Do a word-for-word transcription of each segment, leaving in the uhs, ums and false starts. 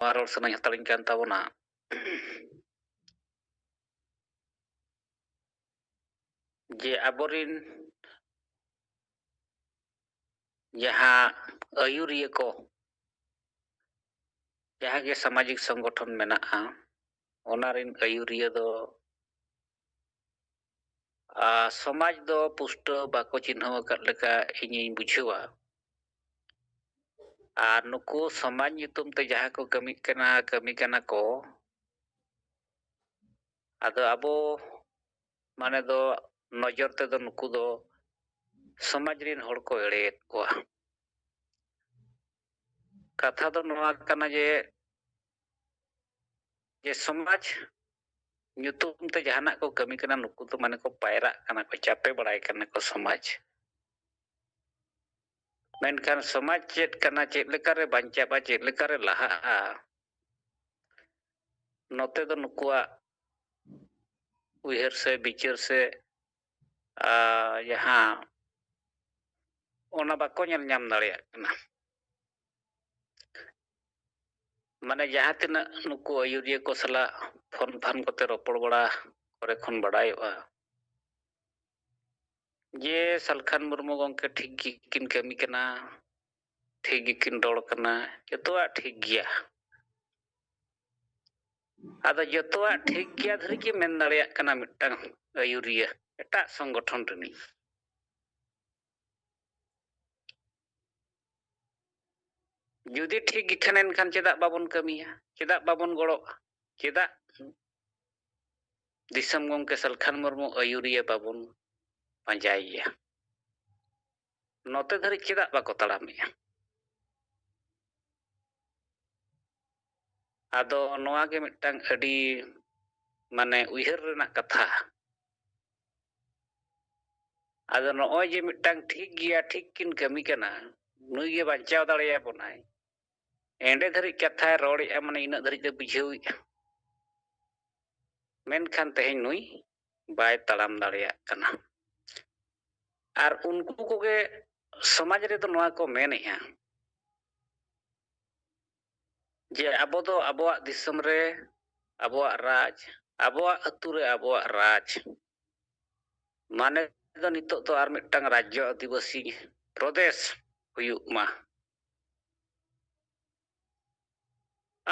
ᱱᱚᱣᱟ ᱨᱚᱲ ᱥᱟᱱᱟᱧ ᱦᱟᱛᱟᱲᱤᱧ ᱠᱟᱱ ᱛᱟᱵᱚᱱᱟ᱾ ᱡᱮ ᱟᱵᱚᱨᱤᱱ ᱡᱟᱦᱟᱸ ᱟᱹᱭᱩᱨᱤᱭᱟᱹ ᱠᱚ, ᱡᱟᱦᱟᱸ ᱜᱮ ᱥᱟᱢᱟᱡᱤᱠ ᱥᱚᱝᱜᱚᱴᱷᱚᱱ ᱢᱮᱱᱟᱜᱼᱟ, ᱚᱱᱟ ᱨᱤᱱ ᱟᱹᱭᱩᱨᱤᱭᱟᱹ ᱫᱚ, ᱟ, ᱥᱚᱢᱟᱡᱽ ᱫᱚ ᱯᱩᱥᱴᱟᱹᱣ ᱵᱟᱠᱚ ᱪᱤᱱᱦᱟᱹᱣ ᱟᱠᱟᱫ ᱞᱮᱠᱟ ᱤᱧᱤᱧ ᱵᱩᱡᱷᱟᱹᱣᱟ᱾ ᱟᱨ ᱱᱩᱠᱩ ᱥᱚᱢᱟᱡᱽ ᱧᱩᱛᱩᱢ ᱛᱮ ᱡᱟᱦᱟᱸ ᱠᱚ ᱠᱟᱹᱢᱤᱜ ᱠᱟᱱᱟ, ᱠᱟᱹᱢᱤ ᱠᱟᱱᱟ ᱠᱚ, ᱟᱫᱚ ᱟᱵᱚ ᱢᱟᱱᱮ ᱫᱚ ᱱᱚᱡᱚᱨ ᱛᱮᱫᱚ ᱱᱩᱠᱩ ᱫᱚ ᱥᱚᱢᱟᱡᱽ ᱨᱤᱱ ᱦᱚᱲ ᱠᱚ ᱮᱲᱮᱭᱮᱫ ᱠᱚᱣᱟ᱾ ᱠᱟᱛᱷᱟ ᱫᱚ ᱱᱚᱣᱟ ᱠᱟᱱᱟ ᱡᱮ, ᱡᱮ ᱥᱚᱢᱟᱡᱽ ᱧᱩᱛᱩᱢ ᱛᱮ ᱡᱟᱦᱟᱱᱟᱜ ᱠᱚ ᱠᱟᱹᱢᱤ ᱠᱟᱱᱟ, ᱱᱩᱠᱩ ᱫᱚ ᱢᱟᱱᱮ ᱠᱚ ᱯᱟᱭᱨᱟᱜ ᱠᱟᱱᱟ ᱠᱚ, ᱪᱟᱯᱮ ᱵᱟᱲᱟᱭ ᱠᱟᱱᱟ ᱠᱚ ᱥᱚᱢᱟᱡᱽ᱾ ᱢᱮᱱᱠᱷᱟᱱ ᱥᱚᱢᱟᱡᱽ ᱪᱮᱫ ᱠᱟᱱᱟ, ᱪᱮᱫ ᱞᱮᱠᱟᱨᱮ ᱵᱟᱧᱪᱟᱜᱼᱟ, ᱪᱮᱫ ᱞᱮᱠᱟᱨᱮ ᱞᱟᱦᱟᱜᱼᱟ, ᱱᱚᱛᱮ ᱫᱚ ᱱᱩᱠᱩᱣᱟᱜ ᱩᱭᱦᱟᱹᱨ ᱥᱮ ᱵᱤᱪᱟᱹᱨ ᱥᱮ, ᱟ, ᱡᱟᱦᱟᱸ, ᱚᱱᱟ ᱵᱟᱠᱚ ᱧᱮᱞ ᱧᱟᱢ ᱫᱟᱲᱮᱭᱟᱜ ᱠᱟᱱᱟ᱾ ᱢᱟᱱᱮ ᱡᱟᱦᱟᱸ ᱛᱤᱱᱟᱹᱜ ᱱᱩᱠᱩ ᱟᱹᱭᱩᱨᱤᱭᱟᱹ ᱠᱚ ᱥᱟᱞᱟᱜ ᱯᱷᱳᱱ ᱯᱷᱟᱱ ᱠᱚᱛᱮ ᱨᱚᱯᱚᱲ ᱵᱟᱲᱟ ᱠᱚᱨᱮ ᱠᱷᱚᱱ ᱵᱟᱲᱟᱭᱚᱜᱼᱟ ᱡᱮ ᱥᱟᱞᱠᱷᱟᱱ ᱢᱩᱨᱢᱩ ᱜᱚᱢᱠᱮ ᱴᱷᱤᱠ ᱜᱮᱠᱤᱱ ᱠᱟᱹᱢᱤ ᱠᱟᱱᱟ, ᱴᱷᱤᱠ ᱜᱮᱠᱤᱱ ᱨᱚᱲ ᱠᱟᱱᱟ, ᱡᱚᱛᱚᱣᱟᱜ ᱴᱷᱤᱠ ᱜᱮᱭᱟ᱾ ᱟᱫᱚ ᱡᱚᱛᱚᱣᱟᱜ ᱴᱷᱤᱠ ᱜᱮᱭᱟ ᱫᱷᱟᱹᱨᱤᱡ ᱜᱮ ᱢᱮᱱ ᱫᱟᱲᱮᱭᱟᱜ ᱠᱟᱱᱟ ᱢᱤᱫᱴᱟᱝ ᱟᱹᱭᱩᱨᱤᱭᱟᱹ ᱮᱴᱟᱜ ᱥᱚᱝᱜᱚᱴᱷᱚᱱ ᱨᱤᱱᱤᱡ᱾ ᱡᱩᱫᱤ ᱴᱷᱤᱠ ᱜᱮ ᱠᱷᱟᱱ, ᱮᱱᱠᱷᱟᱱ ᱪᱮᱫᱟᱜ ᱵᱟᱵᱚᱱ ᱠᱟᱹᱢᱤᱭᱟ? ᱪᱮᱫᱟᱜ ᱵᱟᱵᱚᱱ ᱜᱚᱲᱚᱜᱼᱟ? ᱪᱮᱫᱟᱜ ᱫᱤᱥᱚᱢ ᱜᱚᱢᱠᱮ ᱥᱟᱞᱠᱷᱟᱱ ᱢᱩᱨᱢᱩ ᱟᱹᱭᱩᱨᱤᱭᱟᱹ ᱵᱟᱵᱚᱱ ᱯᱟᱸᱡᱟᱭᱮᱭᱟ? ᱱᱚᱛᱮ ᱫᱷᱟᱹᱨᱤᱡ ᱪᱮᱫᱟᱜ ᱵᱟᱠᱚ ᱛᱟᱲᱟᱢᱮᱜᱼᱟ? ᱟᱫᱚ ᱱᱚᱣᱟ ᱜᱮ ᱢᱤᱫᱴᱟᱝ ᱟᱹᱰᱤ, ᱢᱟᱱᱮ, ᱩᱭᱦᱟᱹᱨ ᱨᱮᱱᱟᱜ ᱠᱟᱛᱷᱟ᱾ ᱟᱫᱚ ᱱᱚᱜᱼᱚᱭ ᱡᱮ ᱢᱤᱫᱴᱟᱝ ᱴᱷᱤᱠ ᱜᱮᱭᱟ, ᱴᱷᱤᱠ ᱠᱤᱱ ᱠᱟᱹᱢᱤ ᱠᱟᱱᱟ, ᱱᱩᱭ ᱜᱮ ᱵᱟᱧᱪᱟᱣ ᱫᱟᱲᱮᱭᱟᱵᱚᱱᱟᱭ, ᱮᱸᱰᱮ ᱫᱷᱟᱹᱨᱤᱡ ᱠᱟᱛᱷᱟᱭ ᱨᱚᱲᱮᱜᱼᱟ, ᱢᱟᱱᱮ ᱤᱱᱟᱹᱜ ᱫᱷᱟᱹᱨᱤᱡ ᱫᱚ ᱵᱩᱡᱷᱟᱹᱣᱮᱜᱼᱟ᱾ ᱢᱮᱱᱠᱷᱟᱱ ᱛᱮᱦᱮᱧ ᱱᱩᱭ ᱵᱟᱭ ᱛᱟᱲᱟᱢ ᱫᱟᱲᱮᱭᱟᱜ ᱠᱟᱱᱟ᱾ ᱟᱨ ᱩᱱᱠᱩ ᱠᱚᱜᱮ ᱥᱚᱢᱟᱡᱽ ᱨᱮᱫᱚ ᱱᱚᱣᱟ ᱠᱚ ᱢᱮᱱᱮᱜᱼᱟ, ᱡᱮ ᱟᱵᱚ ᱫᱚ ᱟᱵᱚᱣᱟᱜ ᱫᱤᱥᱚᱢ ᱨᱮ ᱟᱵᱚᱣᱟᱜ ᱨᱟᱡᱽ, ᱟᱵᱚᱣᱟᱜ ᱟᱹᱛᱩ ᱨᱮ ᱟᱵᱚᱣᱟᱜ ᱨᱟᱡᱽ, ᱢᱟᱱᱮ ᱫᱚ ᱱᱤᱛᱚᱜ ᱫᱚ ᱟᱨ ᱢᱤᱫᱴᱟᱝ ᱨᱟᱡᱽᱡᱚ ᱟᱹᱫᱤᱵᱟᱹᱥᱤ ᱯᱨᱚᱫᱮᱥ ᱦᱩᱭᱩᱜ ᱢᱟ᱾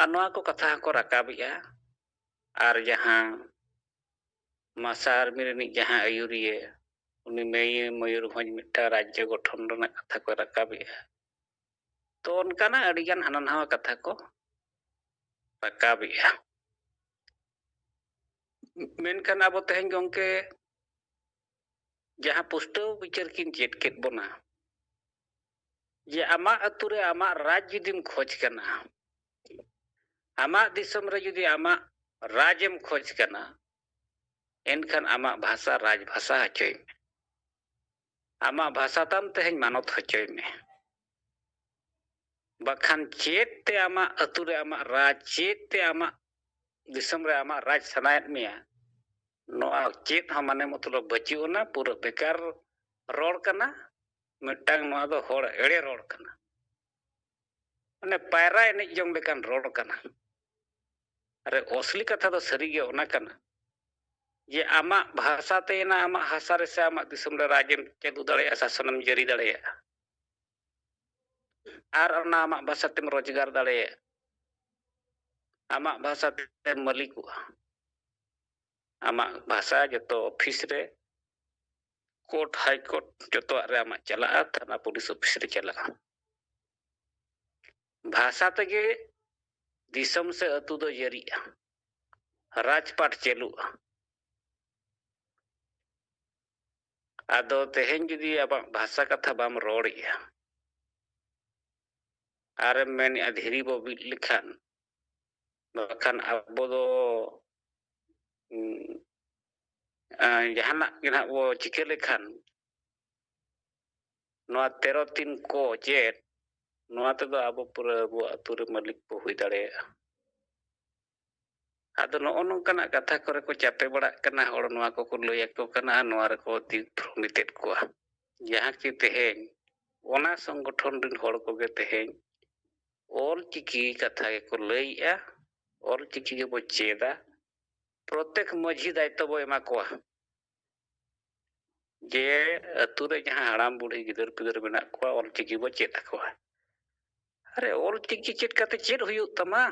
ᱟᱨ ᱱᱚᱣᱟ ᱠᱚ ᱠᱟᱛᱷᱟ ᱦᱚᱸᱠᱚ ᱨᱟᱠᱟᱵᱮᱜᱼᱟ᱾ ᱟᱨ ᱡᱟᱦᱟᱸ ᱢᱟᱥᱟ ᱟᱨᱢᱤ ᱨᱤᱱᱤᱡ ᱡᱟᱦᱟᱸ ᱟᱹᱭᱩᱨᱤᱭᱟᱹ, ᱩᱱᱤ ᱢᱮᱭ-, ᱢᱚᱭᱩᱨᱵᱷᱚᱸᱡᱽ ᱢᱤᱫᱴᱟᱝ ᱨᱟᱡᱽᱡᱚ ᱜᱚᱴᱷᱚᱱ ᱨᱮᱱᱟᱜ ᱠᱟᱛᱷᱟ ᱠᱚᱭ ᱨᱟᱠᱟᱵᱮᱜᱼᱟ᱾ ᱛᱚ ᱚᱱᱠᱟᱱᱟᱜ ᱟᱹᱰᱤᱜᱟᱱ ᱦᱟᱱᱟ ᱱᱟᱣᱟ ᱠᱟᱛᱷᱟ ᱠᱚ ᱨᱟᱠᱟᱵᱮᱜᱼᱟ᱾ ᱢᱮᱱᱠᱷᱟᱱ ᱟᱵᱚ ᱛᱮᱦᱮᱧ ᱜᱚᱢᱠᱮ ᱡᱟᱦᱟᱸ ᱯᱩᱥᱴᱟᱹᱣ ᱵᱤᱪᱟᱹᱨ ᱠᱤᱱ ᱪᱮᱫ ᱠᱮᱫ ᱵᱚᱱᱟ, ᱡᱮ ᱟᱢᱟᱜ ᱟᱹᱛᱩ ᱨᱮ ᱟᱢᱟᱜ ᱨᱟᱡᱽ ᱡᱩᱫᱤᱢ ᱠᱷᱚᱡᱽ ᱠᱟᱱᱟ, ᱟᱢᱟᱜ ᱫᱤᱥᱚᱢ ᱨᱮ ᱡᱩᱫᱤ ᱟᱢᱟᱜ ᱨᱟᱡᱽ ᱮᱢ ᱠᱷᱚᱡᱽ ᱠᱟᱱᱟ, ᱮᱱᱠᱷᱟᱱ ᱟᱢᱟᱜ ᱵᱷᱟᱥᱟ ᱨᱟᱡᱽ ᱵᱷᱟᱥᱟ ᱦᱚᱪᱚᱭ ᱢᱮ᱾ ᱟᱢᱟᱜ ᱵᱷᱟᱥᱟ ᱛᱟᱢ ᱛᱮᱦᱮᱧ ᱢᱟᱱᱚᱛ ᱦᱚᱪᱚᱭ ᱢᱮ᱾ ᱵᱟᱠᱷᱟᱱ ᱪᱮᱫ ᱛᱮ ᱟᱢᱟᱜ ᱟᱹᱛᱩ ᱨᱮ ᱟᱢᱟᱜ ᱨᱟᱡᱽ, ᱪᱮᱫ ᱛᱮ ᱟᱢᱟᱜ ᱫᱤᱥᱚᱢ ᱨᱮ ᱟᱢᱟᱜ ᱨᱟᱡᱽ ᱥᱟᱱᱟᱭᱮᱫ ᱢᱮᱭᱟ? ᱱᱚᱣᱟ ᱪᱮᱫ ᱦᱚᱸ ᱢᱟᱱᱮ ᱢᱚᱛᱞᱚᱵ ᱵᱟᱹᱪᱩᱜ ᱟᱱᱟ, ᱯᱩᱨᱟᱹ ᱵᱮᱠᱟᱨ ᱨᱚᱲ ᱠᱟᱱᱟ, ᱢᱤᱫᱴᱟᱝ ᱱᱚᱣᱟ ᱫᱚ ᱦᱚᱲ ᱮᱲᱮ ᱨᱚᱲ ᱠᱟᱱᱟ, ᱢᱟᱱᱮ ᱯᱟᱭᱨᱟ ᱮᱱᱮᱡ ᱡᱚᱝ ᱞᱮᱠᱟᱱ ᱨᱚᱲ ᱠᱟᱱᱟ᱾ ᱟᱨ ᱚᱥᱞᱤ ᱠᱟᱛᱷᱟ ᱫᱚ ᱥᱟᱹᱨᱤᱜᱮ ᱚᱱᱟ ᱠᱟᱱᱟ ᱡᱮ ᱟᱢᱟᱜ ᱵᱷᱟᱥᱟ ᱛᱮ ᱮᱱᱟ ᱟᱢᱟᱜ ᱦᱟᱥᱟ ᱨᱮ ᱥᱮ ᱟᱢᱟᱜ ᱫᱤᱥᱚᱢ ᱨᱮ ᱨᱟᱡᱽ ᱮᱢ ᱪᱟᱹᱞᱩ ᱫᱟᱲᱮᱭᱟᱜᱼᱟ, ᱥᱟᱥᱚᱱᱮᱢ ᱡᱟᱹᱨᱤ ᱫᱟᱲᱮᱭᱟᱜᱼᱟ, ᱟᱨ ᱚᱱᱟ ᱟᱢᱟᱜ ᱵᱷᱟᱥᱟ ᱛᱮᱢ ᱨᱳᱡᱽᱜᱟᱨ ᱫᱟᱲᱮᱭᱟᱜᱼᱟ, ᱟᱢᱟᱜ ᱵᱷᱟᱥᱟ ᱛᱮᱢ ᱢᱟᱹᱞᱤᱠᱚᱜᱼᱟ᱾ ᱟᱢᱟᱜ ᱵᱷᱟᱥᱟ ᱡᱚᱛᱚ ᱚᱯᱷᱤᱥ ᱨᱮ, ᱠᱳᱨᱴ, ᱦᱟᱭ ᱠᱳᱨᱴ, ᱡᱚᱛᱚᱣᱟᱜ ᱨᱮ ᱟᱢᱟᱜ ᱪᱟᱞᱟᱜᱼᱟ, ᱛᱷᱟᱱᱟ ᱯᱩᱞᱤᱥ ᱚᱯᱷᱤᱥ ᱨᱮ ᱪᱟᱞᱟᱜᱼᱟ᱾ ᱵᱷᱟᱥᱟ ᱛᱮᱜᱮ ᱫᱤᱥᱚᱢ ᱥᱮ ᱟᱹᱛᱩ ᱫᱚ ᱡᱟᱹᱨᱤᱜᱼᱟ, ᱨᱟᱡᱽᱯᱟᱴ ᱪᱟᱹᱞᱩᱜᱼᱟ᱾ ᱟᱫᱚ ᱛᱮᱦᱮᱧ ᱡᱩᱫᱤ ᱟᱢᱟᱜ ᱵᱷᱟᱥᱟ ᱠᱟᱛᱷᱟ ᱵᱟᱢ ᱨᱚᱲᱮᱜᱼᱟ, ᱟᱨᱮᱢ ᱢᱮᱱᱮᱜᱼᱟ ᱫᱷᱤᱨᱤ ᱵᱚ ᱵᱤᱫ ᱞᱮᱠᱷᱟᱱ, ᱵᱟᱠᱷᱟᱱ ᱟᱵᱚ ᱫᱚ, ᱩᱸ, ᱟᱸ, ᱡᱟᱦᱟᱱᱟᱜ ᱜᱮ ᱱᱟᱦᱟᱜ ᱵᱚ ᱪᱤᱠᱟᱹ ᱞᱮᱠᱷᱟᱱ, ᱱᱚᱣᱟ ᱛᱮᱨᱚ ᱛᱤᱱ ᱠᱚ ᱪᱮᱫ, ᱱᱚᱣᱟ ᱛᱮᱫᱚ ᱟᱵᱚ ᱯᱩᱨᱟᱹ ᱟᱵᱚᱣᱟᱜ ᱟᱹᱛᱩ ᱨᱮ ᱢᱟᱹᱞᱤᱠ ᱵᱚ ᱦᱩᱭ ᱫᱟᱲᱮᱭᱟᱜᱼᱟ᱾ ᱟᱫᱚ ᱱᱚᱜᱼᱚ ᱱᱚᱝᱠᱟᱱᱟᱜ ᱠᱟᱛᱷᱟ ᱠᱚᱨᱮ ᱠᱚ ᱪᱟᱯᱮ ᱵᱟᱲᱟᱜ ᱠᱟᱱᱟ ᱦᱚᱲ, ᱱᱚᱣᱟ ᱠᱚᱠᱚ ᱞᱟᱹᱭ ᱟᱠᱚ ᱠᱟᱱᱟ ᱟᱨ ᱱᱚᱣᱟ ᱨᱮᱠᱚ ᱫᱤᱜᱽᱵᱷᱨᱚᱢᱤᱛᱮᱫ ᱠᱚᱣᱟ᱾ ᱡᱟᱦᱟᱸ ᱠᱤ ᱛᱮᱦᱮᱧ ᱚᱱᱟ ᱥᱚᱝᱜᱚᱴᱷᱚᱱ ᱨᱤᱱ ᱦᱚᱲ ᱠᱚᱜᱮ ᱛᱮᱦᱮᱧ ᱚᱞ ᱪᱤᱠᱤ ᱠᱟᱛᱷᱟ ᱜᱮᱠᱚ ᱞᱟᱹᱭᱮᱜᱼᱟ, ᱚᱞ ᱪᱤᱠᱤ ᱜᱮᱵᱚ ᱪᱮᱫᱟ, ᱯᱨᱚᱛᱮᱠ ᱢᱟᱹᱡᱷᱤ ᱫᱟᱭᱤᱛᱛᱚ ᱵᱚ ᱮᱢᱟ ᱠᱚᱣᱟ ᱡᱮ ᱟᱹᱛᱩ ᱨᱮ ᱡᱟᱦᱟᱸ ᱦᱟᱲᱟᱢ ᱵᱩᱲᱦᱤ ᱜᱤᱫᱟᱹᱨ ᱯᱤᱫᱟᱹᱨ ᱢᱮᱱᱟᱜ ᱠᱚᱣᱟ, ᱚᱞ ᱪᱤᱠᱤ ᱵᱚ ᱪᱮᱫ ᱟᱠᱚᱣᱟ᱾ ᱟᱨᱮ, ᱚᱞ ᱪᱤᱠᱤ ᱪᱮᱫ ᱠᱟᱛᱮ ᱪᱮᱫ ᱦᱩᱭᱩᱜ ᱛᱟᱢᱟ?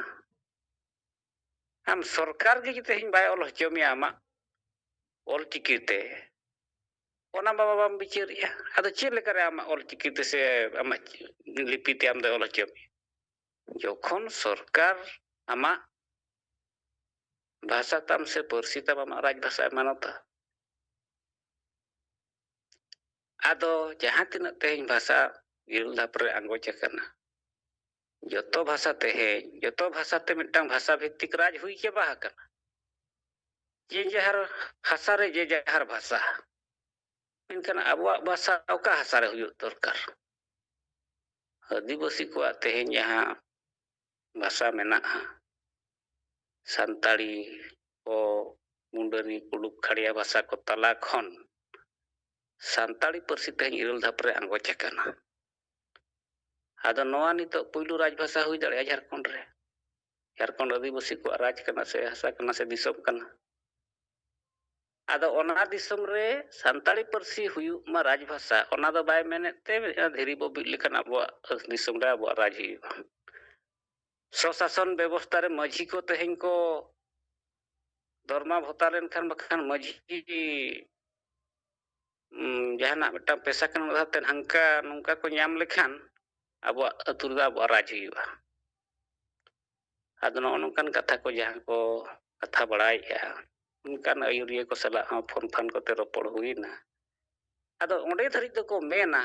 ᱟᱢ ᱥᱚᱨᱠᱟᱨ ᱜᱮ ᱡᱩᱫᱤ ᱛᱮᱦᱮᱧ ᱵᱟᱭ ᱚᱞ ᱦᱚᱪᱚ ᱢᱮᱭᱟ ᱟᱢᱟᱜ ᱚᱞ ᱪᱤᱠᱤ ᱛᱮ, ᱚᱱᱟ ᱢᱟ ᱵᱟᱢ ᱵᱤᱪᱟᱹᱨᱮᱜᱼᱟ᱾ ᱟᱫᱚ ᱪᱮᱫ ᱞᱮᱠᱟᱨᱮ ᱟᱢᱟᱜ ᱚᱞ ᱪᱤᱠᱤ ᱛᱮ ᱥᱮ ᱟᱢᱟᱜ ᱞᱤᱯᱤ ᱛᱮ ᱟᱢ ᱫᱚᱭ ᱚᱞ ᱦᱚᱪᱚ ᱢᱮᱭᱟ? ᱡᱚᱠᱷᱚᱱ ᱥᱚᱨᱠᱟᱨ ᱟᱢᱟᱜ ᱵᱷᱟᱥᱟ ᱛᱟᱢ ᱥᱮ ᱯᱟᱹᱨᱥᱤ ᱛᱟᱢ ᱟᱢᱟᱜ ᱨᱟᱡᱽ ᱵᱷᱟᱥᱟᱭ ᱢᱟᱱᱚᱛᱟ, ᱟᱫᱚ ᱡᱟᱦᱟᱸ ᱛᱤᱱᱟᱹᱜ ᱛᱮᱦᱮᱧ ᱵᱷᱟᱥᱟ ᱤᱨᱟᱹᱞ ᱫᱷᱟᱯ ᱨᱮ ᱟᱸᱜᱚᱪ ᱟᱠᱟᱱᱟ, ᱡᱚᱛᱚ ᱵᱷᱟᱥᱟ ᱛᱮᱦᱮᱧ, ᱡᱚᱛᱚ ᱵᱷᱟᱥᱟ ᱛᱮ ᱢᱤᱫᱴᱟᱝ ᱵᱷᱟᱥᱟ ᱵᱷᱤᱛᱛᱤᱠ ᱨᱟᱡᱽ ᱦᱩᱭ ᱪᱟᱵᱟ ᱟᱠᱟᱱᱟ᱾ ᱡᱮ ᱡᱟᱦᱟᱨ ᱦᱟᱥᱟ ᱨᱮ ᱡᱮ ᱡᱟᱦᱟᱨ ᱵᱷᱟᱥᱟ᱾ ᱢᱮᱱᱠᱷᱟᱱ ᱟᱵᱚᱣᱟᱜ ᱵᱷᱟᱥᱟ ᱚᱠᱟ ᱦᱟᱥᱟ ᱨᱮ ᱦᱩᱭᱩᱜ ᱫᱚᱨᱠᱟᱨ? ᱟᱹᱫᱤᱵᱟᱹᱥᱤ ᱠᱚᱣᱟᱜ ᱛᱮᱦᱮᱧ ᱡᱟᱦᱟᱸ ᱵᱷᱟᱥᱟ ᱢᱮᱱᱟᱜᱼᱟ, ᱥᱟᱱᱛᱟᱲᱤ ᱠᱚ, ᱢᱩᱱᱰᱟᱹᱨᱤ, ᱠᱩᱰᱩᱠ, ᱠᱷᱟᱲᱭᱟ ᱵᱷᱟᱥᱟ ᱠᱚ ᱛᱟᱞᱟ ᱠᱷᱚᱱ ᱥᱟᱱᱛᱟᱲᱤ ᱯᱟᱹᱨᱥᱤ ᱛᱮᱦᱮᱧ ᱤᱨᱟᱹᱞ ᱫᱷᱟᱯ ᱨᱮ ᱟᱸᱜᱚᱪ ᱟᱠᱟᱱᱟ᱾ ᱟᱫᱚ ᱱᱚᱣᱟ ᱱᱤᱛᱚᱜ ᱯᱩᱭᱞᱩ ᱨᱟᱡᱽ ᱵᱷᱟᱥᱟ ᱦᱩᱭ ᱫᱟᱲᱮᱭᱟᱜᱼᱟ ᱡᱷᱟᱲᱠᱷᱚᱸᱰ ᱨᱮ᱾ ᱡᱷᱟᱲᱠᱷᱚᱸᱰ ᱟᱹᱫᱤᱵᱟᱹᱥᱤ ᱠᱚᱣᱟᱜ ᱨᱟᱡᱽ ᱠᱟᱱᱟ ᱥᱮ ᱦᱟᱥᱟ ᱠᱟᱱᱟ ᱥᱮ ᱫᱤᱥᱚᱢ ᱠᱟᱱᱟ᱾ ᱟᱫᱚ ᱚᱱᱟ ᱫᱤᱥᱚᱢ ᱨᱮ ᱥᱟᱱᱛᱟᱲᱤ ᱯᱟᱹᱨᱥᱤ ᱦᱩᱭᱩᱜ ᱢᱟ ᱨᱟᱡᱽ ᱵᱷᱟᱥᱟ, ᱚᱱᱟ ᱫᱚ ᱵᱟᱭ ᱢᱮᱱᱮᱫ ᱛᱮ ᱫᱷᱤᱨᱤ ᱵᱚ ᱵᱤᱫ ᱞᱮᱠᱷᱟᱱ ᱟᱵᱚᱣᱟᱜ ᱫᱤᱥᱚᱢ ᱨᱮ ᱟᱵᱚᱣᱟᱜ ᱨᱟᱡᱽ ᱦᱩᱭᱩᱜᱼᱟ᱾ ᱥᱚᱥᱟᱥᱚᱱ ᱵᱮᱵᱚᱥᱛᱷᱟ ᱨᱮ ᱢᱟᱹᱡᱷᱤ ᱠᱚ ᱛᱮᱦᱮᱧ ᱠᱚ ᱫᱚᱨᱢᱟ ᱵᱷᱚᱛᱟ ᱞᱮᱱᱠᱷᱟᱱ, ᱵᱟᱠᱷᱟᱱ ᱢᱟᱹᱡᱷᱤ, ᱩᱸ, ᱡᱟᱦᱟᱱᱟᱜ ᱢᱤᱫᱴᱟᱝ ᱯᱮᱥᱟ ᱠᱟᱱ ᱠᱟᱛᱷᱟ ᱛᱮ ᱦᱟᱱᱠᱟ ᱱᱚᱝᱠᱟ ᱠᱚ ᱧᱟᱢ ᱞᱮᱠᱷᱟᱱ ᱟᱵᱚᱣᱟᱜ ᱟᱹᱛᱩ ᱨᱮᱫᱚ ᱟᱵᱚᱣᱟᱜ ᱨᱟᱡᱽ ᱦᱩᱭᱩᱜᱼᱟ᱾ ᱟᱫᱚ ᱱᱚᱜᱼᱚ ᱱᱚᱝᱠᱟᱱ ᱠᱟᱛᱷᱟ ᱠᱚ ᱡᱟᱦᱟᱸ ᱠᱚ ᱠᱟᱛᱷᱟ ᱵᱟᱲᱟᱭᱮᱫᱼᱟ, ᱚᱱᱠᱟᱱ ᱟᱹᱭᱩᱨᱤᱭᱟᱹ ᱠᱚ ᱥᱟᱞᱟᱜ ᱦᱚᱸ ᱯᱷᱳᱱ ᱯᱷᱟᱱ ᱠᱚᱛᱮ ᱨᱚᱯᱚᱲ ᱦᱩᱭᱱᱟ᱾ ᱟᱫᱚ ᱚᱸᱰᱮ ᱫᱷᱟᱹᱨᱤᱡ ᱫᱚᱠᱚ ᱢᱮᱱᱟ,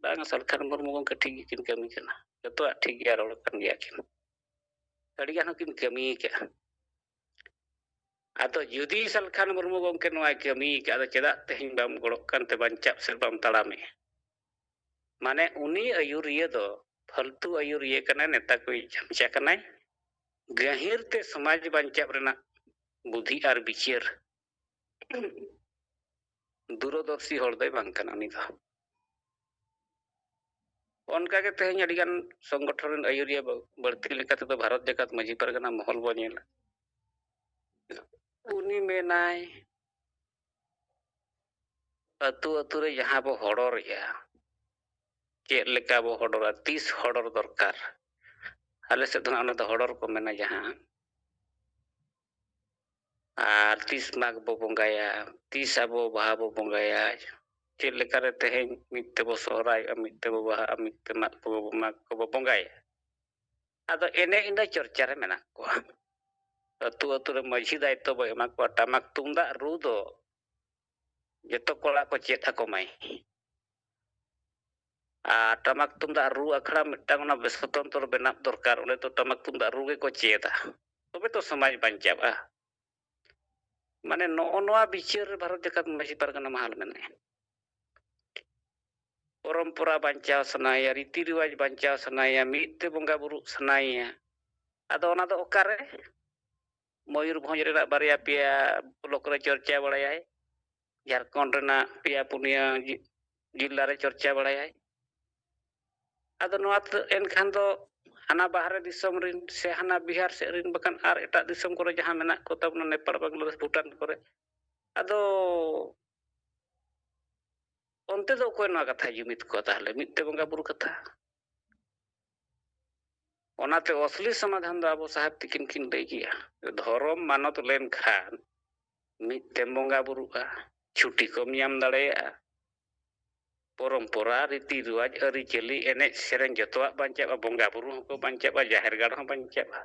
ᱵᱟᱝ, ᱥᱟᱞᱠᱷᱟᱱ ᱢᱩᱨᱢᱩ ᱜᱚᱢᱠᱮ ᱴᱷᱤᱠ ᱜᱮᱠᱤᱱ ᱠᱟᱹᱢᱤ ᱠᱟᱱᱟ, ᱡᱚᱛᱚᱣᱟᱜ ᱴᱷᱤᱠ ᱜᱮᱭᱟ, ᱨᱚᱲ ᱠᱟᱱ ᱜᱮᱭᱟ ᱠᱤᱱ, ᱟᱹᱰᱤ ᱜᱟᱱ ᱦᱚᱸᱠᱤᱱ ᱠᱟᱹᱢᱤ ᱠᱟᱜᱼᱟ᱾ ᱟᱫᱚ ᱡᱩᱫᱤ ᱥᱟᱞᱠᱷᱟᱱ ᱢᱩᱨᱢᱩ ᱜᱚᱢᱠᱮ ᱱᱚᱣᱟᱭ ᱠᱟᱹᱢᱤ ᱠᱟᱜᱼᱟ, ᱟᱫᱚ ᱪᱮᱫᱟᱜ ᱛᱮᱦᱮᱧ ᱵᱟᱢ ᱜᱚᱲᱚᱜ ᱠᱟᱱᱛᱮ ᱵᱟᱧᱪᱟᱣ ᱥᱮᱫ ᱵᱟᱢ ᱛᱟᱲᱟᱢᱮᱜᱼᱟ? ᱢᱟᱱᱮ ᱩᱱᱤ ᱟᱹᱭᱩᱨᱤᱭᱟᱹ ᱫᱚ ᱯᱷᱟᱹᱞᱛᱩ ᱟᱹᱭᱩᱨᱤᱭᱟᱹ ᱠᱟᱱᱟᱭ, ᱱᱮᱛᱟ ᱠᱚᱭ ᱪᱟᱢᱪᱟ ᱠᱟᱱᱟᱭ᱾ ᱜᱟᱹᱦᱤᱨ ᱛᱮ ᱥᱚᱢᱟᱡᱽ ᱵᱟᱧᱪᱟᱣ ᱨᱮᱱᱟᱜ ᱵᱩᱫᱷᱤ ᱟᱨ ᱵᱤᱪᱟᱹᱨ ᱫᱩᱨᱚᱫᱚᱨᱥᱤ ᱦᱚᱲ ᱫᱚᱭ ᱵᱟᱝ ᱠᱟᱱᱟ ᱩᱱᱤ ᱫᱚ᱾ ᱚᱱᱠᱟᱜᱮ ᱛᱮᱦᱮᱧ ᱟᱹᱰᱤᱜᱟᱱ ᱥᱚᱝᱜᱚᱴᱷᱚᱱ ᱨᱮᱱ ᱟᱹᱭᱩᱨᱤᱭᱟᱹ ᱵᱟ-, ᱵᱟᱹᱲᱛᱤ ᱞᱮᱠᱟ ᱛᱮᱫᱚ ᱵᱷᱟᱨᱚᱛ ᱡᱟᱠᱟᱛ ᱢᱟᱹᱡᱷᱤ ᱯᱟᱨᱜᱟᱱᱟ ᱢᱚᱦᱚᱞ ᱵᱚᱱ ᱧᱮᱞᱟ᱾ ᱩᱱᱤ ᱢᱮᱱᱟᱭ, ᱟᱹᱛᱩ ᱟᱹᱛᱩ ᱨᱮ ᱡᱟᱦᱟᱸ ᱵᱚ ᱦᱚᱲᱚᱨᱮᱜᱼᱟ, ᱪᱮᱫ ᱞᱮᱠᱟ ᱵᱚ ᱦᱚᱲᱚᱨᱟ, ᱛᱤᱥ ᱦᱚᱲᱚᱨ ᱫᱚᱨᱠᱟᱨ? ᱟᱞᱮ ᱥᱮᱫ ᱫᱚ ᱱᱟᱜ ᱚᱱᱟ ᱫᱚ ᱦᱚᱲᱚᱨ ᱠᱚ ᱢᱮᱱᱟ ᱡᱟᱦᱟᱸ᱾ ᱟᱨ ᱛᱤᱥ ᱢᱟᱜᱽ ᱵᱚ ᱵᱚᱸᱜᱟᱭᱟ, ᱛᱤᱥ ᱟᱵᱚ ᱵᱟᱦᱟ ᱵᱚ ᱵᱚᱸᱜᱟᱭᱟ, ᱪᱮᱫ ᱞᱮᱠᱟᱨᱮ ᱛᱮᱦᱮᱧ ᱢᱤᱫ ᱛᱮᱵᱚ ᱥᱚᱦᱨᱟᱭᱚᱜᱼᱟ, ᱢᱤᱫ ᱛᱮᱵᱚ ᱵᱟᱦᱟᱜᱼᱟ, ᱢᱤᱫ ᱛᱮ ᱢᱟᱜᱽ ᱠᱚᱵᱚ, ᱢᱟᱜᱽ ᱠᱚᱵᱚ ᱵᱚᱸᱜᱟᱭᱟ᱾ ᱟᱫᱚ ᱮᱱᱮ ᱤᱱᱟᱹ ᱪᱚᱨᱪᱟ ᱨᱮ ᱢᱮᱱᱟᱜ ᱠᱚᱣᱟ᱾ ᱟᱹᱛᱩ ᱟᱹᱛᱩ ᱨᱮ ᱢᱟᱹᱡᱷᱤ ᱫᱟᱭᱤᱛᱛᱚ ᱵᱚ ᱮᱢᱟ ᱠᱚᱣᱟ, ᱴᱟᱢᱟᱠ ᱛᱩᱢᱫᱟᱜ ᱨᱩ ᱫᱚ ᱡᱚᱛᱚ ᱠᱚᱲᱟ ᱠᱚ ᱪᱮᱫ ᱟᱠᱚ ᱢᱟᱭ᱾ ᱟᱨ ᱴᱟᱢᱟᱠ ᱛᱩᱢᱫᱟᱜ ᱨᱩ ᱟᱠᱷᱲᱟ ᱢᱤᱫᱴᱟᱝ ᱚᱱᱟ ᱥᱚᱛᱚᱱᱛᱨᱚ ᱵᱮᱱᱟᱣ ᱫᱚᱨᱠᱟᱨ, ᱚᱸᱰᱮ ᱫᱚ ᱴᱟᱢᱟᱠ ᱛᱩᱢᱫᱟᱜ ᱨᱩ ᱜᱮᱠᱚ ᱪᱮᱫᱟ, ᱛᱚᱵᱮ ᱛᱚ ᱥᱚᱢᱟᱡᱽ ᱵᱟᱧᱪᱟᱜᱼᱟ᱾ ᱢᱟᱱᱮ ᱱᱚᱜᱼᱚ ᱱᱚᱣᱟ ᱵᱤᱪᱟᱹᱨ ᱨᱮ ᱵᱷᱟᱨᱚᱛ ᱡᱟᱠᱟᱛ ᱢᱟᱹᱡᱷᱤ ᱯᱟᱨᱜᱟᱱᱟ ᱢᱟᱦᱟᱞ ᱢᱮᱱᱟᱭᱟ᱾ ᱯᱚᱨᱚᱢᱯᱚᱨᱟ ᱵᱟᱧᱪᱟᱣ ᱥᱟᱱᱟᱭᱮᱭᱟ, ᱨᱤᱛᱤ ᱨᱮᱣᱟᱡᱽ ᱵᱟᱧᱪᱟᱣ ᱥᱟᱱᱟᱭᱮᱭᱟ, ᱢᱤᱫ ᱛᱮ ᱵᱚᱸᱜᱟ ᱵᱩᱨᱩᱜ ᱥᱟᱱᱟᱭᱮᱭᱟ᱾ ᱟᱫᱚ ᱚᱱᱟ ᱫᱚ ᱚᱠᱟᱨᱮ? ᱢᱚᱭᱩᱨᱵᱷᱚᱸᱡᱽ ᱨᱮᱱᱟᱜ ᱵᱟᱨᱭᱟ ᱯᱮᱭᱟ ᱵᱞᱚᱠ ᱨᱮ ᱪᱚᱨᱪᱟ ᱵᱟᱲᱟᱭᱟᱭ, ᱡᱷᱟᱲᱠᱷᱚᱸᱰ ᱨᱮᱱᱟᱜ ᱯᱮᱭᱟ ᱯᱩᱱᱭᱟᱹ ᱡᱤ-, ᱡᱤᱞᱟ ᱨᱮ ᱪᱚᱨᱪᱟ ᱵᱟᱲᱟᱭᱟᱭ᱾ ᱟᱫᱚ ᱱᱚᱣᱟ ᱛᱮ ᱮᱱᱠᱷᱟᱱ ᱫᱚ ᱦᱟᱱᱟ ᱵᱟᱦᱨᱮ ᱫᱤᱥᱚᱢ ᱨᱮᱱ ᱥᱮ ᱦᱟᱱᱟ ᱵᱤᱦᱟᱨ ᱥᱮᱫ ᱨᱮᱱ, ᱵᱟᱠᱷᱟᱱ ᱟᱨ ᱮᱴᱟᱜ ᱫᱤᱥᱚᱢ ᱠᱚᱨᱮ ᱡᱟᱦᱟᱸ ᱢᱮᱱᱟᱜ ᱠᱚ ᱛᱟᱵᱚᱱᱟ, ᱱᱮᱯᱟᱞ, ᱵᱟᱝᱞᱟᱫᱮᱥ, ᱵᱷᱩᱴᱟᱱ ᱠᱚᱨᱮ, ᱟᱫᱚ ᱚᱱᱛᱮ ᱫᱚ ᱚᱠᱚᱭ ᱱᱚᱣᱟ ᱠᱟᱛᱷᱟᱭ ᱡᱩᱢᱤᱫ ᱠᱚᱣᱟ ᱛᱟᱦᱞᱮ? ᱢᱤᱫ ᱛᱮ ᱵᱚᱸᱜᱟ ᱵᱩᱨᱩ ᱠᱟᱛᱷᱟ᱾ ᱚᱱᱟᱛᱮ ᱚᱥᱞᱤ ᱥᱚᱢᱟᱫᱷᱟᱱ ᱫᱚ ᱟᱵᱚ ᱥᱟᱦᱮᱵ ᱛᱤᱠᱤᱱ ᱠᱤᱱ ᱞᱟᱹᱭ ᱠᱮᱜᱼᱟ, ᱫᱷᱚᱨᱚᱢ ᱢᱟᱱᱚᱛ ᱞᱮᱱᱠᱷᱟᱱ ᱢᱤᱫ ᱛᱮᱢ ᱵᱚᱸᱜᱟ ᱵᱩᱨᱩᱜᱼᱟ, ᱪᱷᱩᱴᱤ ᱠᱚᱢ ᱧᱟᱢ ᱫᱟᱲᱮᱭᱟᱜᱼᱟ, ᱯᱚᱨᱚᱢᱯᱚᱨᱟ, ᱨᱤᱛᱤ ᱨᱮᱣᱟᱡᱽ, ᱟᱹᱨᱤᱪᱟᱹᱞᱤ, ᱮᱱᱮᱡ ᱥᱮᱨᱮᱧ ᱡᱚᱛᱚᱣᱟᱜ ᱵᱟᱧᱪᱟᱜᱼᱟ, ᱵᱚᱸᱜᱟ ᱵᱩᱨᱩ ᱦᱚᱸᱠᱚ ᱵᱟᱧᱪᱟᱜᱼᱟ, ᱡᱟᱦᱮᱨ ᱜᱟᱲ ᱦᱚᱸ ᱵᱟᱧᱪᱟᱜᱼᱟ᱾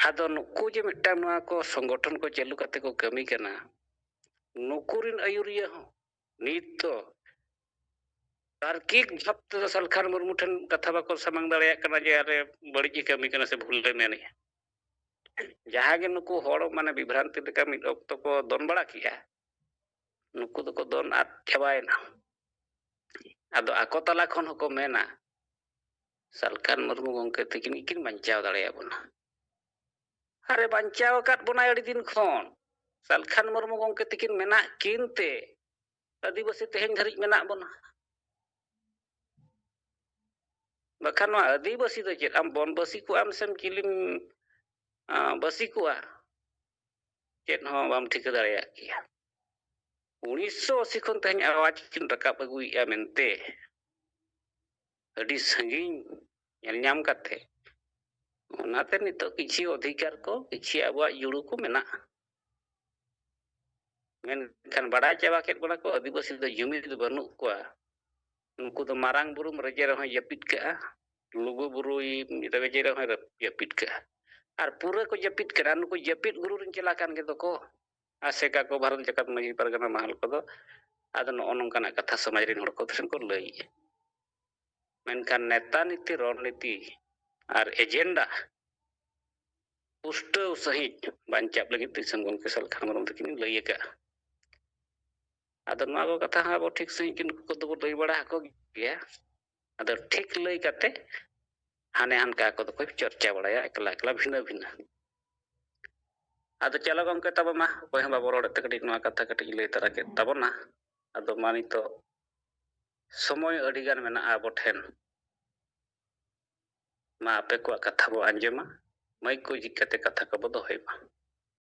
ᱟᱫᱚ ᱱᱩᱠᱩ ᱡᱮ ᱢᱤᱫᱴᱟᱝ ᱱᱚᱣᱟ ᱠᱚ ᱥᱚᱝᱜᱚᱴᱷᱚᱱ ᱠᱚ ᱪᱟᱹᱞᱩ ᱠᱟᱛᱮ ᱠᱚ ᱠᱟᱹᱢᱤ ᱠᱟᱱᱟ, ᱱᱩᱠᱩ ᱨᱤᱱ ᱟᱹᱭᱩᱨᱤᱭᱟᱹ ᱦᱚᱸ ᱱᱤᱛ ᱫᱚ ᱛᱟᱨᱠᱤᱠ ᱵᱷᱟᱵ ᱛᱮᱫᱚ ᱥᱟᱞᱠᱷᱟᱱ ᱢᱩᱨᱢᱩ ᱴᱷᱮᱱ ᱠᱟᱛᱷᱟ ᱵᱟᱠᱚ ᱥᱟᱢᱟᱝ ᱫᱟᱲᱮᱭᱟᱜ ᱠᱟᱱᱟ ᱡᱮ ᱟᱞᱮ ᱵᱟᱹᱲᱤᱡ ᱮ ᱠᱟᱹᱢᱤ ᱠᱟᱱᱟ ᱥᱮ ᱵᱷᱩᱞ ᱞᱮ ᱢᱮᱱᱮᱜᱼᱟ᱾ ᱡᱟᱦᱟᱸ ᱜᱮ ᱱᱩᱠᱩ ᱦᱚᱲ ᱢᱟᱱᱮ ᱵᱤᱵᱷᱨᱟᱱᱛᱤ ᱞᱮᱠᱟ ᱢᱤᱫ ᱚᱠᱛᱚ ᱠᱚ ᱫᱚᱱ ᱵᱟᱲᱟ ᱠᱮᱜᱼᱟ, ᱱᱩᱠᱩ ᱫᱚᱠᱚ ᱫᱚᱱ ᱟᱫ ᱪᱟᱵᱟᱭᱮᱱᱟ᱾ ᱟᱫᱚ ᱟᱠᱚ ᱛᱟᱞᱟ ᱠᱷᱚᱱ ᱦᱚᱸᱠᱚ ᱢᱮᱱᱟ, ᱥᱟᱞᱠᱷᱟᱱ ᱢᱩᱨᱢᱩ ᱜᱚᱢᱠᱮ ᱛᱤᱠᱤᱱ ᱜᱮᱠᱤᱱ ᱵᱟᱧᱪᱟᱣ ᱫᱟᱲᱮᱭᱟᱵᱚᱱᱟ᱾ ᱟᱨᱮ ᱵᱟᱧᱪᱟᱣ ᱟᱠᱟᱫ ᱵᱚᱱᱟᱭ ᱟᱹᱰᱤ ᱫᱤᱱ ᱠᱷᱚᱱ᱾ ᱥᱟᱞᱠᱷᱟᱱ ᱢᱩᱨᱢᱩ ᱜᱚᱢᱠᱮ ᱛᱤᱠᱤᱱ ᱢᱮᱱᱟᱜ ᱠᱤᱱ ᱛᱮ ᱟᱹᱫᱤᱵᱟᱹᱥᱤ ᱛᱮᱦᱮᱧ ᱫᱷᱟᱹᱨᱤᱡ ᱢᱮᱱᱟᱜ ᱵᱚᱱᱟ᱾ ᱵᱟᱠᱷᱟᱱ ᱱᱚᱣᱟ ᱟᱹᱫᱤᱵᱟᱹᱥᱤ ᱫᱚ ᱪᱮᱫ, ᱟᱢ ᱵᱚᱱ ᱵᱟᱹᱥᱤ ᱠᱚᱜ ᱟᱢ ᱥᱮᱢ ᱪᱤᱞᱤᱢ ᱵᱟᱹᱥᱤ ᱠᱚᱣᱟ, ᱪᱮᱫ ᱦᱚᱸ ᱵᱟᱢ ᱴᱷᱤᱠᱟᱹ ᱫᱟᱲᱮᱭᱟᱜ ᱠᱮᱭᱟ᱾ ᱩᱱᱤᱥᱥᱚ ᱟᱥᱤ ᱠᱷᱚᱱ ᱛᱮᱦᱮᱧ ᱟᱣᱟᱡ ᱠᱤᱱ ᱨᱟᱠᱟᱵ ᱟᱹᱜᱩᱭᱮᱫᱼᱟ ᱢᱮᱱᱛᱮ ᱟᱹᱰᱤ ᱥᱟᱺᱜᱤᱧ ᱧᱮᱞ ᱧᱟᱢ ᱠᱟᱛᱮ, ᱚᱱᱟᱛᱮ ᱱᱤᱛᱚᱜ ᱠᱤᱪᱷᱤ ᱚᱫᱷᱤᱠᱟᱨ ᱠᱚ, ᱠᱤᱪᱷᱤ ᱟᱵᱚᱣᱟᱜ ᱡᱩᱲᱩ ᱠᱚ ᱢᱮᱱᱟᱜᱼᱟ᱾ ᱢᱮᱱᱠᱷᱟᱱ ᱵᱟᱰᱟᱭ ᱪᱟᱵᱟ ᱠᱮᱫ ᱵᱚᱱᱟ ᱠᱚ, ᱟᱹᱫᱤᱵᱟᱹᱥᱤ ᱫᱚ ᱡᱩᱢᱤᱫ ᱵᱟᱹᱱᱩᱜ ᱠᱚᱣᱟ᱾ ᱩᱱᱠᱩ ᱫᱚ ᱢᱟᱨᱟᱝ ᱵᱩᱨᱩᱢ ᱨᱮᱡᱮ ᱨᱮᱦᱚᱸᱭ ᱡᱟᱹᱯᱤᱫ ᱠᱟᱜᱼᱟ, ᱞᱩᱜᱩ ᱵᱩᱨᱩᱭ ᱨᱮᱡᱮ ᱨᱮᱦᱚᱸᱭ ᱡᱟᱹᱯᱤᱫ ᱠᱟᱜᱼᱟ᱾ ᱟᱨ ᱯᱩᱨᱟᱹ ᱠᱚ ᱡᱟᱹᱯᱤᱫ ᱠᱟᱱᱟ, ᱱᱩᱠᱩ ᱡᱟᱹᱯᱤᱫ ᱜᱩᱨᱩ ᱨᱮᱱ ᱪᱮᱞᱟ ᱠᱟᱱ ᱜᱮᱫᱚ ᱠᱚ᱾ ᱟᱥᱮᱠᱟ ᱠᱚ, ᱵᱷᱟᱨᱚᱛ ᱡᱟᱠᱟᱛ ᱢᱟᱹᱡᱷᱤ ᱯᱟᱨᱜᱟᱱᱟ ᱢᱟᱦᱟᱞ ᱠᱚᱫᱚ᱾ ᱟᱫᱚ ᱱᱚᱜᱼᱚ ᱱᱚᱝᱠᱟᱱᱟᱜ ᱠᱟᱛᱷᱟ ᱥᱚᱢᱟᱡᱽ ᱨᱮᱱ ᱦᱚᱲ ᱠᱚ ᱴᱷᱮᱱ ᱠᱚ ᱞᱟᱹᱭᱮᱜᱼᱟ᱾ ᱢᱮᱱᱠᱷᱟᱱ ᱱᱮᱛᱟ ᱱᱤᱛᱤ, ᱨᱚᱲᱱᱤᱛᱤ ᱟᱨ ᱮᱡᱮᱱᱰᱟ ᱯᱩᱥᱴᱟᱹᱣ ᱥᱟᱺᱦᱤᱡ ᱵᱟᱧᱪᱟᱣ ᱞᱟᱹᱜᱤᱫ ᱛᱮ ᱫᱤᱥᱚᱢ ᱜᱚᱢᱠᱮ ᱥᱟᱞᱠᱷᱟᱱ ᱢᱩᱨᱢᱩ ᱛᱟᱹᱠᱤᱱ ᱞᱟᱹᱭ ᱟᱠᱟᱫᱼᱟ᱾ ᱟᱫᱚ ᱱᱚᱣᱟ ᱠᱚ ᱠᱟᱛᱷᱟ ᱦᱚᱸ ᱟᱵᱚ ᱴᱷᱤᱠ ᱥᱟᱺᱦᱤᱡ ᱠᱤᱱ ᱠᱚ ᱫᱚᱵᱚ ᱞᱟᱹᱭ ᱵᱟᱲᱟ ᱟᱠᱚ ᱜᱮᱭᱟ᱾ ᱟᱫᱚ ᱴᱷᱤᱠ ᱞᱟᱹᱭ ᱠᱟᱛᱮ ᱦᱟᱱᱮ ᱦᱟᱱᱠᱟ ᱟᱠᱚ ᱫᱚᱠᱚ ᱪᱚᱨᱪᱟ ᱵᱟᱲᱟᱭᱟ ᱮᱠᱞᱟ ᱮᱠᱞᱟ, ᱵᱷᱤᱱᱟᱹ ᱵᱷᱤᱱᱟᱹ᱾ ᱟᱫᱚ ᱪᱚᱞᱚ ᱜᱚᱢᱠᱮ, ᱛᱟᱵᱚ ᱢᱟ, ᱚᱠᱚᱭ ᱦᱚᱸ ᱵᱟᱵᱚ ᱨᱚᱲᱮᱫ ᱛᱮ ᱠᱟᱹᱴᱤᱡ ᱱᱚᱣᱟ ᱠᱟᱛᱷᱟ ᱠᱟᱹᱴᱤᱡ ᱞᱟᱹᱭ ᱛᱟᱨᱟ ᱠᱮᱫ ᱛᱟᱵᱚᱱᱟ᱾ ᱟᱫᱚ ᱢᱟ ᱱᱤᱛᱚᱜ ᱥᱚᱢᱚᱭ ᱟᱹᱰᱤ ᱜᱟᱱ ᱢᱮᱱᱟᱜᱼᱟ ᱟᱵᱚ ᱴᱷᱮᱱ᱾ ᱢᱟ ᱟᱯᱮ ᱠᱚᱣᱟᱜ ᱠᱟᱛᱷᱟ ᱵᱚ ᱟᱸᱡᱚᱢᱟ, ᱢᱟᱹᱭᱤᱠ ᱠᱚ ᱡᱷᱤᱡ ᱠᱟᱛᱮ ᱠᱟᱛᱷᱟ ᱠᱚᱵᱚ ᱫᱚᱦᱚᱭ ᱢᱟ᱾